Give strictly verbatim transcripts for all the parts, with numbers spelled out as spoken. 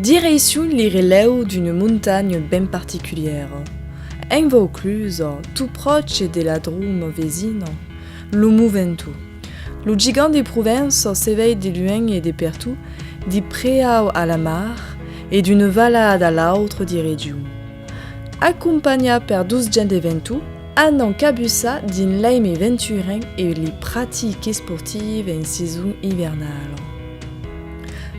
Direccion li relèu d'una montanha ben particulièra. En Vauclusa, tot pròche de la droma vesina, lo Mont Ventoux. Lo gigant de Provença se vei de luènh e de pertot, de preau a la mar e d'una valada a l'autra de region. Acompanhat per dos gents de Ventoux, anam cabussar dins l'aime venturenc e li practicas esportivas en sason ivernala.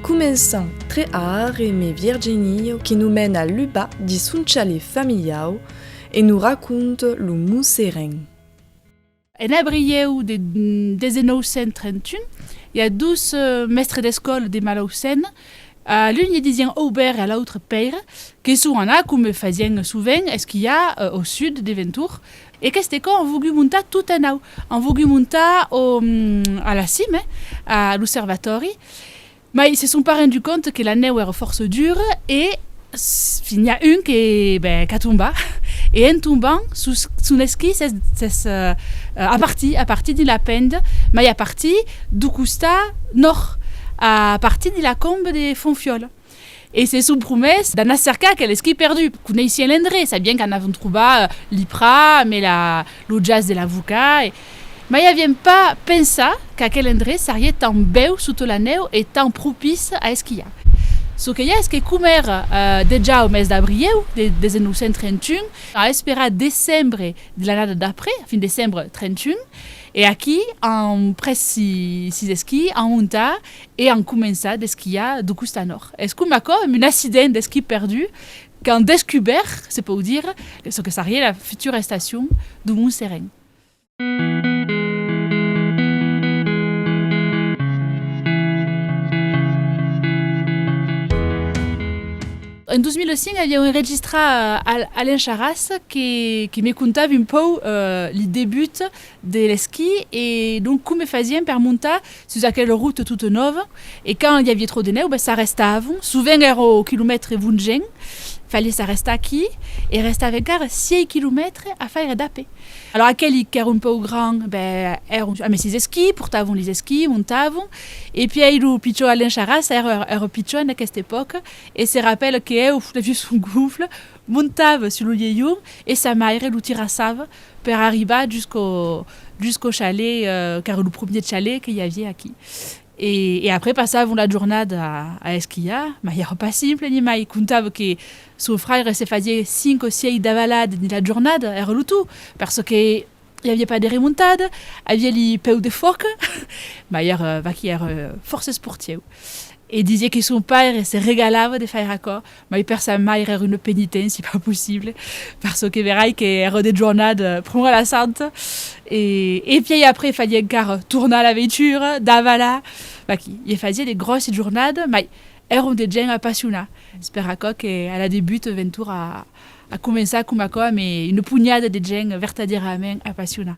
Començam tre ara emé Virginia que nos mena lu bas de son chalet familiau e nos raconta lo Mont Serenc. En abrieu de dètz-e-nòu cent trenta-un, i a dos, eh, mèstres d'escòla de Malaucèn, a l'un li disián Aubert e a l'autre Pèire, que son anats, coma fasián sovent, esquiar, eh, au sud de Ventoux. E aqueste còp an vogut montar tot en naut, an vogut montar au, a la cima, eh, a l'observatòri. Mai se son pas rendut compte que la nèu èra fòrça dura e s-, fin, n'i a un que, ben, qu'a tombat. E en tombant, son, son esquí s'es, s'es, eh, eh, a partir, a partir de la penda, mai a partir deu costat nòrd, a partir de la comba de Fontfiòla. E se son promés d'anar cercar aquel esquí perdut. Coneissián l'endrech, sabián qu'anavan trobar, eh, li prats, amé la, lo jaç de l'avocat, e, mai avián pas pensat qu'aquel endrech sariá tan bèu sota la nèu e tan propici a esquiar. Çò que i a es que coma èra, eh, dejà au mes d'abrieu de, de dètz-e-nòu cent trenta-un, an esperat decembre de l'annada d'après, fin decembre trenta-un, e aquí an pres si, sis esquís, an montat e an començat d'esquiar deu costat nòrd. Es coma aquò, amb un accident d'esquí perdut, qu'an descubèrt, se pòu dire, çò que sariá la futura estacion deu Mont Serenc. En dos mila cinc avián enregistrat, eh, Al-, Alain Charras que, que me contava un pauc, eh, li debuts de l'esquí e donc coma fasián per montar sus aquela rota tota nòva, e quand i aviá tròp de nèu, ben, s'arrestavan. Sovent èra au quilomètre onzen, faliá s'arrestar aquí, e restava encara sièis quilomètres a faire d'a pè. Alors aqueli qu'èran un pauc grands, ben, èran amé sis esquís, portavan lis esquís, montavan, e pièi lo pichon Alain Charras èra, èra pichon en aquesta epòca, e se rapèla que eu, l'avion gonfle, montava sus lo lielhon e sa maire lo tirassava per arribar jusqu'au, jusqu'au chalet, eh, qu'èra lo premier chalet que i aviá aquí. E, e après passavan la jornada a, a esquiar, mai èra pas simple, nimai. Contava que son fraire se fasiá cinc o sièis davaladas dins la jornada, èra lo tot, perçò que i aviá pas de remontada, aviá li peus de fòca, mai èra, vaquí, èra fòrça esportiu. E disiá que son paire se regalava de faire aquò, mai per sa maire èra una peniténcia pas possible, perçò que verai que èra de jornada, eh, pr'amor a la santa, e, e pièi après faliá encara tornar a la veitura, davalar, vaquí, e fasiá de gròssi jornada, mai èran de gents apassionats. Es per aquò que a la debut Ventoux a, a començat coma aquò, amé una punhada de gents vertadièrament apassionats.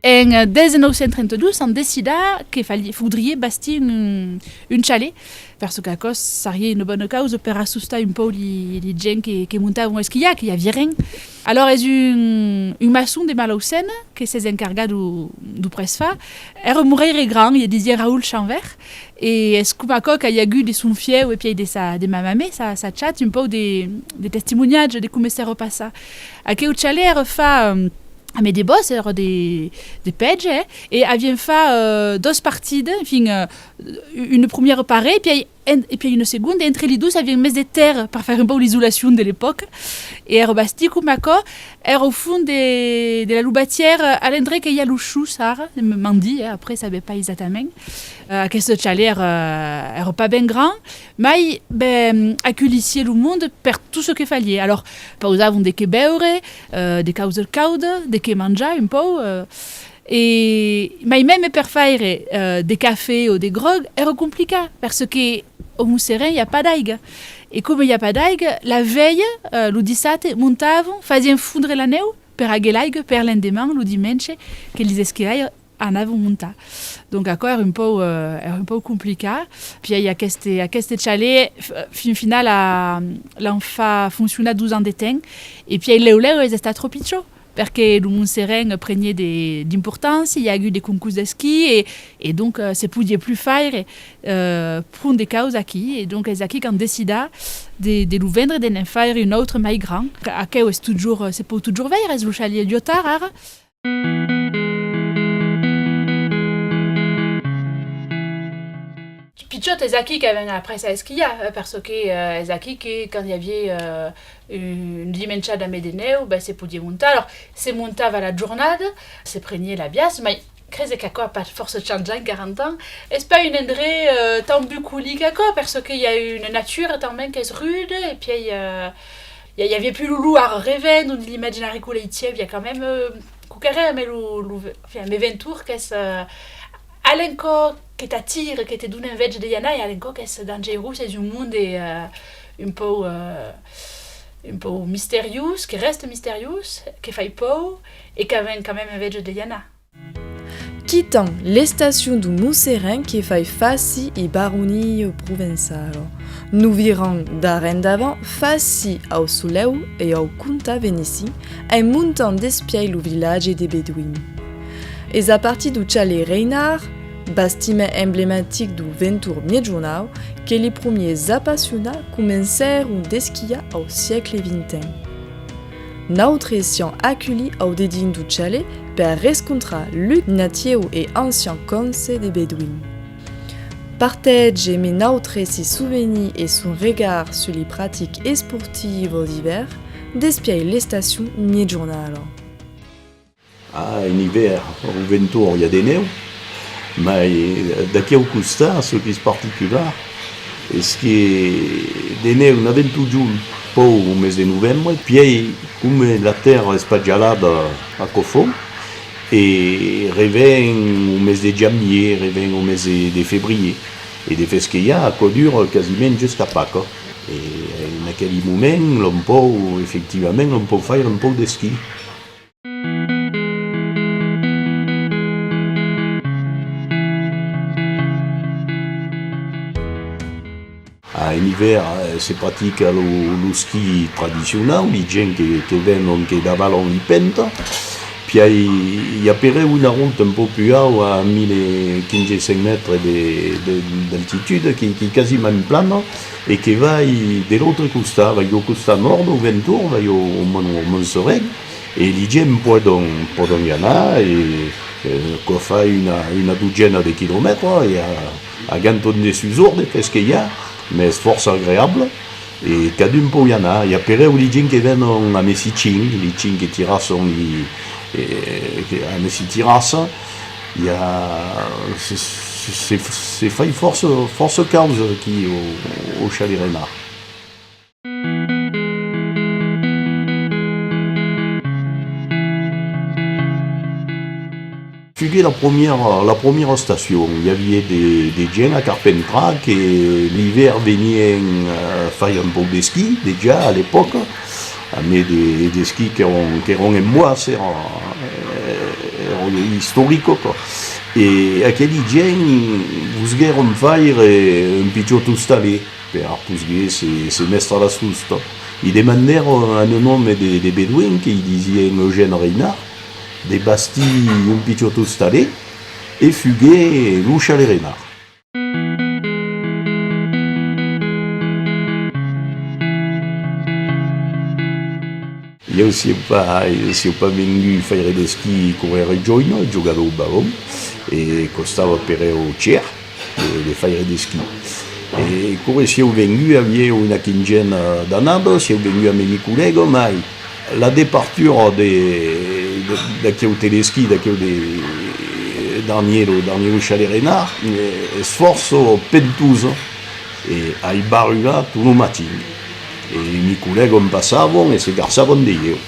En dètz-e-nòu cent trenta-dos, an decidat que faliá, faudriá bastir un, un chalet, perçò qu'aquò sariá una bona causa per assostar un pauc li, li gents que, que montavan esquiar, que i aviá ren. Alors es un, un maçon de Malaucèn que s'es encargat deu, deu prètzfach. Èra un moreire grand, li disián Raoul Chanvert, e es coma aquò qu'a agut de son fieu e pièi de sa, de ma mamè, sa, sa chat, un pauc de, de testimoniatge de coma s'èra passat. Aqueu chalet èra fach, eh, amé de bòsc, èra de, de pège, eh, e avián fach, eh, doas partidas, enfin, eh, una promiera paret, pièi en, e pièi una segonda, entre li dos avián mes de tèrra per faire un pauc l'isolacion de l'epòca, e èra bastit coma aquò, èra au fons de, de la Lobatièra, a l'endrech que i a lo Chus ara, m-, m'an dit, eh, après sabe pas exactament. Eh, aqueste chalet èra, èra pas ben grand, mai, ben, aculhissiá lo monde per tot çò que faliá. Alors, pausavan de qué beure, eh, de causas caudas, de qué manjar un pauc, eh, E mai mème per faire, eh, de cafè o de gròg, èra complicat, perçò que au Mont Serenc i a pas d'aiga. E coma i a pas d'aiga, la velha, eh, lo dissabte, montavan, fasián fondre la nèu per aguer l'aiga per l'endeman, lo dimenge, que lis esquiaires anavan montar. Donc aquò èra un pauc, eh, èra un pauc complicat. Pièi aqueste, aqueste chalet, f-, fin finala, l'an fach foncionar dos ans de temps, e pièi lèu lèu es estat tròp pichon. Perque lo Montserrenc prenié de, d'importància, i a agut de concors d'esquí e, e donc, eh, se podié plus faire, eh, pron de causas aquí. E donc es aquí qu'an decidat de, de lo vendre, de ne'n faire un autre mai grand. Aqueu es totjorn, eh, se pòu totjorn veire, es lo Chalet Liotard ara. Pichòt, es aquí qu'avèm aprés a esquiar, eh, per çò que, eh, es aquí que quand i avié, eh, un dimenchada mai de nèu, ben, se podié montar. Alors, se montava la jornada, se prenié l'avion, mai crese qu'aquò a pas fòrça chanjat en quaranta ans. Es pas un endrech, eh, tan bucolic aquò, per çò que i a una natura tanben qu'es ruda, e pièi, eh, i a, i avié plus lo, lo ara Revèn, ont l'imaginari collectiu, i a quand même, eh, quauquarren amé lo, lo, enfin, amé Ventours, qu'es, eh, a l'encòp que t'atira, que te dona enveja de i anar, e a l'encòp qu'es dangerós, es un monde, eh, un pauc, eh, un pauc misteriós, que resta misteriós, que fai paur, e qu'avèm quand même enveja de i anar. Quitam l'estacion dau Montserrenc que fai faci i baronia provençala. Nos viram d'ara endavant faci au soleu e au conte venecian en montant despièi lo vilatge de Bedoin. Es a partir dau Chalet Reynard, bastiment emblematic dau Ventours miègjornau, que li promiers apassionats comencèron d'esquiar au siècle vint e un. Nautres siam aculhits au dedins dau chalet per rescontrar Luc Natieu e ancian cònse de Bedoin. Partege emé nautres si sovenirs e son regard sus li practicas esportivas d'ivèrn despièi l'estacion miègjornala. Ah, en ivèrn, au Ventours, i a de nèu, mai d'aqueu costat, çò qu'es particular, es que de nèu n'avèm totjorn pauc au mes de novembre, pièi, coma la tèrra es pas gelada, aquò fon, e revèn au mes de janvier, revèn au mes de, de febrier, e de fes que i a, aquò dura quasiment jusqu'a Paca. E en aqueli moments, l'òm pòu, efectivament, l'òm pòu faire un pauc d'esquí. Ah, en ivèrn, eh, se practica lo, lo squí tradicionau, li gents que, que venon, que davalan li pentas. Pièi i a pereu una rota un pauc pus aut, a mila quinze cents mètres de, de, d'altitude, que, qu'es quasiment plana e que vai de l'autre costat, vai dau costat nòrd dau Ventours, vai au, au Mont-, au Montserrenc. E li gents pòdon, pòdon i anar, e, eh, aquò fai una, una dotzena de quilomètres, e a, a ganton de susor de fes que i a, mès fòrça agreable, e cadun pòu i anar. I a pereu li gents que venon amé si chins, li chins que tirasson li, eh, que, amé si tirassa, i a, se, se, se, se fai fòrça, fòrça causas aquí au, au Chalet Reynard. Fuguet la promiera, la promiera estacion. I avié de, de gents a carpentrar que l'ivèrn venién, eh, faire un pauc d'esquí, dejà a l'epòca, amé de, d'esquí qu'èron, qu'èron en bois, èra, eh, èra istoric, quoi. E aqueli gents vosguèron faire un pichòt ostalet per posguer se, se mestrar las costas. I demandèron a un òme de, de Bedoin, que i disién Eugène Reynard, de bastir un pichòt ostalet, e fuguet lo Chalet Reynard. Ieu siáu pas, siáu pas vengut faire d'esquí quora èra joine, jogador au balon, e costava pereu chèr de, de faire d'esquí. E quora siáu vengut, aviáu una quinzena d'annadas, siáu vengut amé mi collèga, mai la departura de, de, d'aqueu telesquí, d'aqueu de, darnier, lo darnier Chalet Reynard, eh, es fòrça pentosa, e ai barrulat tot lo matin. E mi collègas passavan e se garçavan de ieu.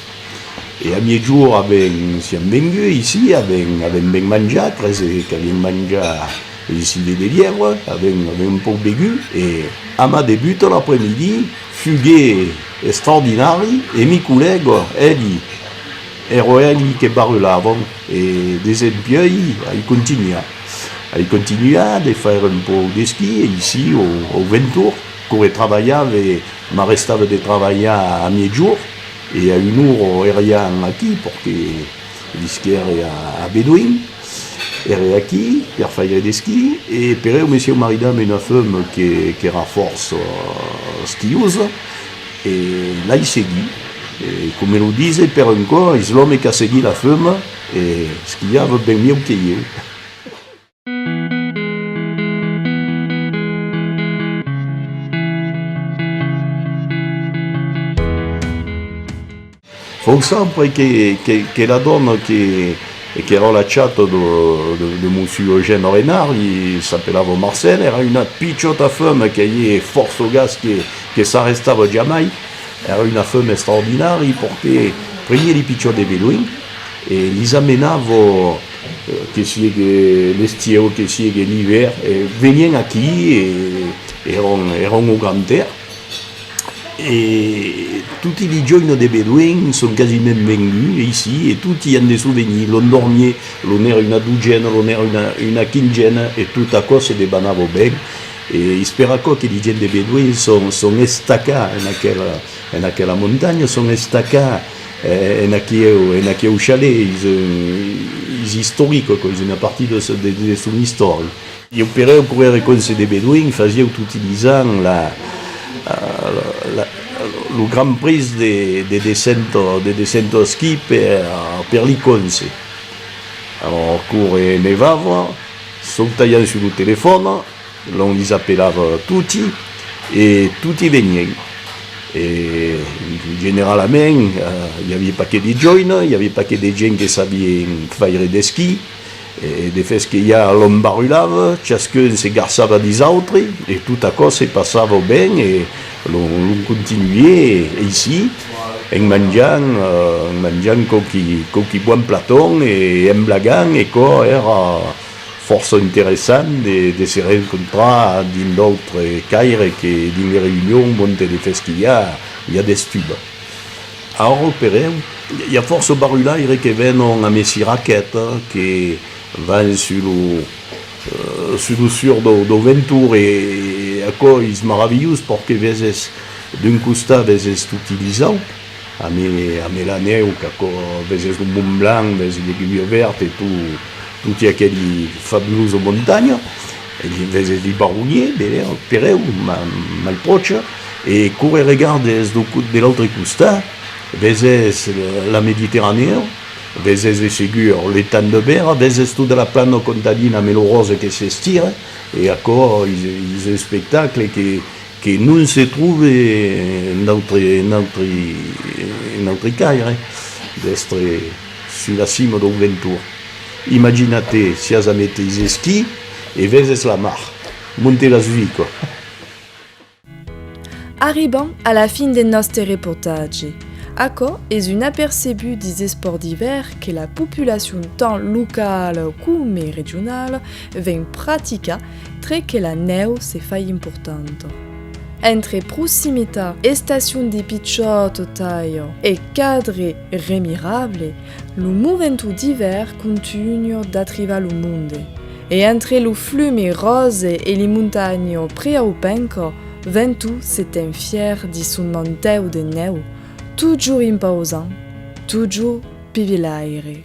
E a miègjorn avèm, siam venguts aicí, avèm, avèm ben manjat, crese qu'aviam manjat aicí de, de lièvre, avèm, avèm un pauc begut, e amà de vuech l'après-midi fuguet extraordinari, e mi collèga, eli, èra eli que barrulavan, e desempuèi ai continuat. Ai continuat de faire un pauc d'esquí aicí au, au Ventours, quora trabalhave, m'arrestave de trabalhar a miègjorn, E a una ora èriam aquí, perque visquère a, a Bedoin, ère aquí per faire d'esquí, e pereu me siáu maridat amb una femna que, qu'èra fòrça, eh, esquiosa, e l'ai seguit. E coma lo dise, per un còp, es l'òme qu'a seguit la femna, e esquiava ben mieu que ieu. Fau saupre que, que, que la dòna que, qu'èra la chata de, de, de Mossur Eugène Renard, i s'apelava Marcèla, èra una pichòta femna qu'aviá fòrça gas, que, que s'arrestava jamai. Èra una femna extraordinària, perque preniá li pichòts de Bedoin e lis amenava, eh, que siegue l'estiu, que siegue l'ivèrn, e venián aquí e èran, èran au grand èr. E toti li joines de Bedoin son quasiment venguts aicí, e toti an de sovenirs, l'an dormit, l'an èra una dotzena, l'an èra una, una quinzena, e tot aquò se debanava ben. E es per aquò que li gents de Bedoin son, son estacats en aquela, en aquela montanha, son estacats, eh, en aqueu, en aqueu chalet, es, eh, es istoric, aquò, es una partida de, de, de son istòria. Ieu pereu, coma ère cònse de Bedoin, fasiáu toti lis ans la, la, la, lo Grand Prix de, de descenta, de descenta a esquí per, per li cònse. Alòrs, coma nevava, sautaiam sus lo telefòne, l'an lis apelava toti, e toti venián. E generalament, eh, i aviá pas que de joines, i aviá pas que de gents que sabián faire d'esquí, e de fes que i a l'an barrulava, chascun se garçava dis autres, e tot aquò se passava ben, e l'an, l'an continuat aicí, en manjant, eh, en manjant quauqui, quauqui bons platons, e en blagant, e aquò èra fòrça interessant de, de se rencontrar dins d'autres caires que dins li reünions, monte de fes que i a, i a d'estubas. Aura, pereu, i a fòrça barrulaires que venon amb si raqueta, que van sus lo, eh, sus lo sur dau, dau ventor, e aquò es maravilhós, perque veses, d'un costat, veses toti lis Aups, amé, amé la nèu, qu'aquò, veses lo Mont Blanc, veses l'Aiguille Verte e tot, toti aqueli fabulosa montanha, e li, veses li Baronniers, benlèu, pereu, ma-, mai pròche, e quora regardes dau co-, de l'autre costat, veses la Mediterranèa, veses de segur l'etang de Berre, veses tota la plana contadina amé lo Ròse que s'estira, e aquò es, es un espectacle que, que non se tròba en d'autri, en d'autri, en d'autri caires, d'èstre sus la cima dau ventor. Imagina-te, siás amé tis esquís e veses la mar, monte las Vicas. Arribam a la fin de nòste reportatge. Aquò es un apercebut dis espòrts d'ivèrn que la populacion, tant locala coma regionala, ven practicar tre que la nèu se fai importanta. Entre proximitat, estacion de pichòta talha e cadre remirable, lo moventor d'ivèrn contunha d'atrivar lo monde. E entre lo flume Ròse e li montanhas preaupencas, Ventor se ten fièr di son mantèu de nèu, totjorn impausant, totjorn pivilaire.